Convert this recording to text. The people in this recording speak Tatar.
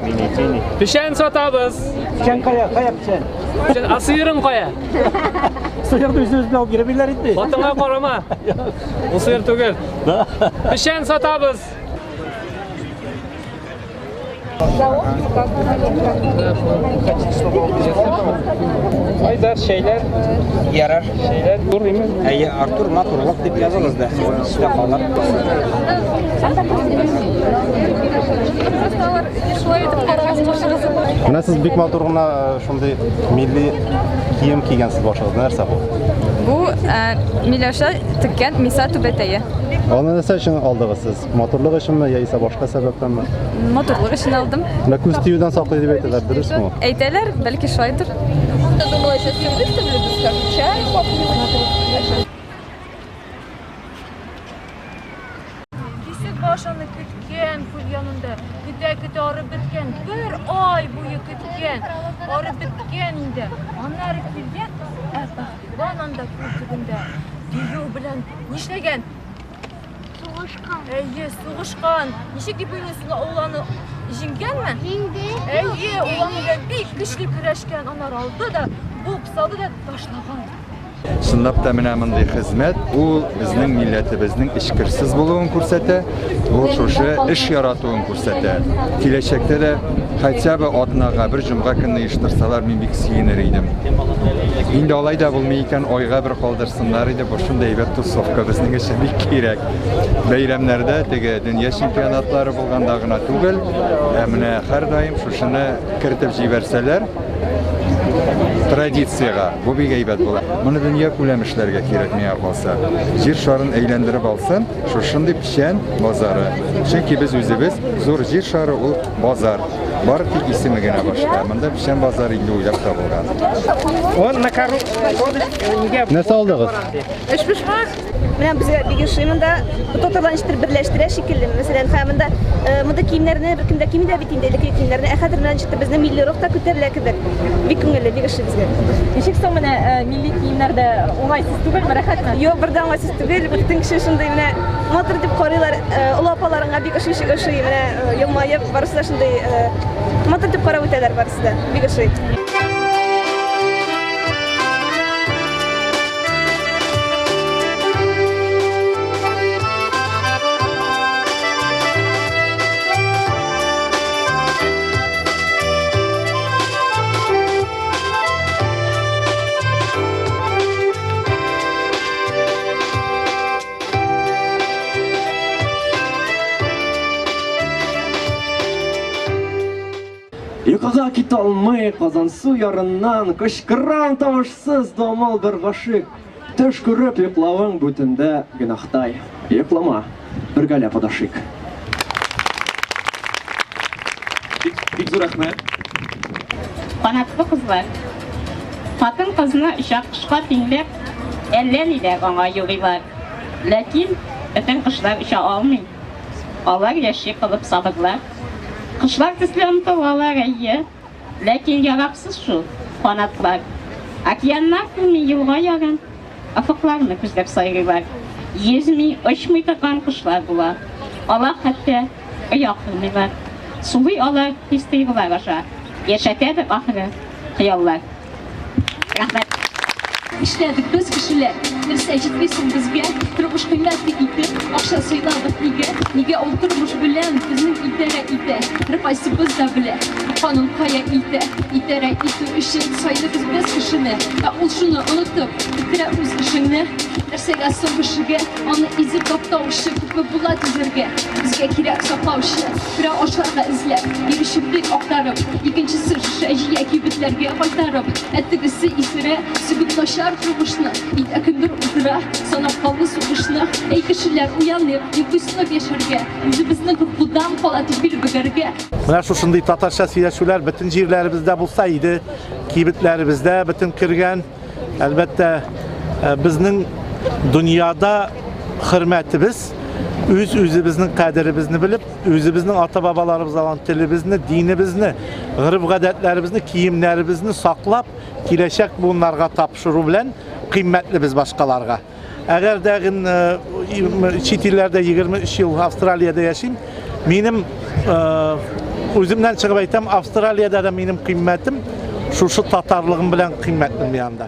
Печән сатабыз. Печән кая? Кая печән? Печән, а сыерың кая? Сыерны үзебез белән алып йөрмиләр инде. Хатынга карама. Ул сыер түгел. Печән сатабыз. Айдар, шәйләр. Ярар. Шәйләр, тур име? Әйе, Артур матурлык дип языгыз да. Истә калыр. Менә сез бик матур гына э, шундый милли кием кигәнсез башыгызда. Нәрсә бу? Бу э, Миләүшә теккән Миса түбәтәе. Аны нәрсә өчен алдыгыз сез? Матурлык өченме яисә башка сәбәптәнме? Матурлык өчен алдым. Менә күз тиюдән саклый дип әйтәләр, дөресме ул? Әйтәләр, бәлки шулайдыр. Думала, сейчас все выставлю, скажу, чай попью. Кисек баш аны көткән күл янында. Көтә-көтә арып беткән. Бер ай буе көткән. Арып беткән инде. Аннары килгән, ә пәһлеван анда күл төбендә. Дию белән нишләгән? Сугышкан. Әйе, сугышкан. Ничек дип уйлыйсың, ул аны җиңгәнме? Җиңде. Әйе, ул аның белән бик көчле көрәшкән. Аннары алды да, буып салды да ташлаган. Чынлап та менә мондый хезмәт ул безнең милләтебезнең эчкерсез булуын күрсәтә, ул шушы эш яратуын күрсәтә. Киләчәктә дә хотя бы атнага бер җомга көнне оештырсалар, мин бик сөенер идем. Инде алай да булмый икән, айга бер калдырсыннар иде, бу шундый әйбәт тусовка безнең өчен бик кирәк. Бәйрәмнәрдә теге дөнья чемпионатлары булганда гына түгел, ә менә һәрдаим шушыны кертеп җибәрсәләр, традициягә бу бик әйбәт була. Моны дөнья күләм эшләргә кирәк миңа калса. Җир шарын әйләндереп алсын, шушындый печән базары. Чөнки без үзебез зур җир шары ул базар. Бары тик исеме генә башка. Монда печән базары инде уйлап табылган. Он на кору... Нәрсә алдыгыз? Өчпочмак. Менә безгә бик ошый монда. Татарлар ничектер берләштерә шикелле. Мәсәлән, һәм монда э, монда киемнәрне беркем дә кими дә бит инде элекке киемнәрне. Ә хәзер менә ничектер безнең милли рух та күтәрелә кебек. Бик күңелле, бик ошый безгә. Ничек соң менә э, милли киемнәрдә уңайсыз түгелме, рәхәтме? Юк, бер дә уңайсыз түгел. Бөтен кеше шундый менә матур дип карыйлар. Э, олы апаларыңа бик ошый, ошый. Менә э, елмаеп, барысы да шундый матур дип карап үтәләр барысы да. Бик ошый. Йокыга китә алмый Казансу ярыннан Кычкырам тавышсыз домал бер гашыйк. Төш күреп йоклавың бу төндә гөнаһтай. Йоклама, бергәләп адашыйк. Бик, бик зур рәхмәт. Канатлы кызлар. Хатын-кызны оча кошка тиңләп, әллә ниләр аңа юрыйлар. Ләкин бөтен кошлар оча алмый. Алар яши кылып сабырлар. Кошлар төсле омтылалар, әйе. Ләкин яраксыз шул канатлар. Океаннар күрми елга ярын, офыкларны күзләп сайрыйлар. Йөзми, очмый торган кошлар була. Алар хәтта оя кормыйлар. Сулый алар хис-тойгылар аша. Яшәтәдер ахры хыяллар. Рәхмәт. Эшләдек без кешеләр, нәрсә җитми соң безгә? Тормыш кыйммәтле итеп, акча сыйлабыз нигә? Нигә ул тормыш белән безнең идарә итә? Һәркайсыбыз да белә, бу канун кая илтә. Идарә итү өчен сайлыйбыз без кешене, ә ул шуны онытып, бетерә үз эшеңне. Нәрсәгә соң кешегә аны изеп таптаучы, күпме була түзәргә? Безгә кирәк саклаучы, берәү ашарга эзләп, йөрүче бик актарып, икенчесе шешә җыя кибетләргә кайтарып, ә тегесе исерә, сүгеп начар тормышны, өйдә кемдер утыра, санап калды сугышны. Әй, кешеләр, уяныйк, юк буйсынып яшәргә, үзебезне куркудан кала дип бил бөгәргә. Менә шушындый татарча сөйләшүләр бөтен җирләребездә булса иде, кибетләребездә бөтен кергән. Әлбәттә, э, безнең дөньяда хөрмәтебез үз-үзебезнең кадеребезне белеп, үзебезнең ата-бабаларыбыз алган телебезне, динебезне, гореф-гадәтләребезне, киемнәребезне саклап, киләчәк буыннарга тапшыру белән кыйммәтле без башкаларга. Әгәр дә э, чит илләрдә 23 ел Австралиядә яшим, минем э, Үземнән чыгып әйтәм, Австралиядә дә минем кыйммәтем шушы татарлыгым белән кыйммәтле мин анда.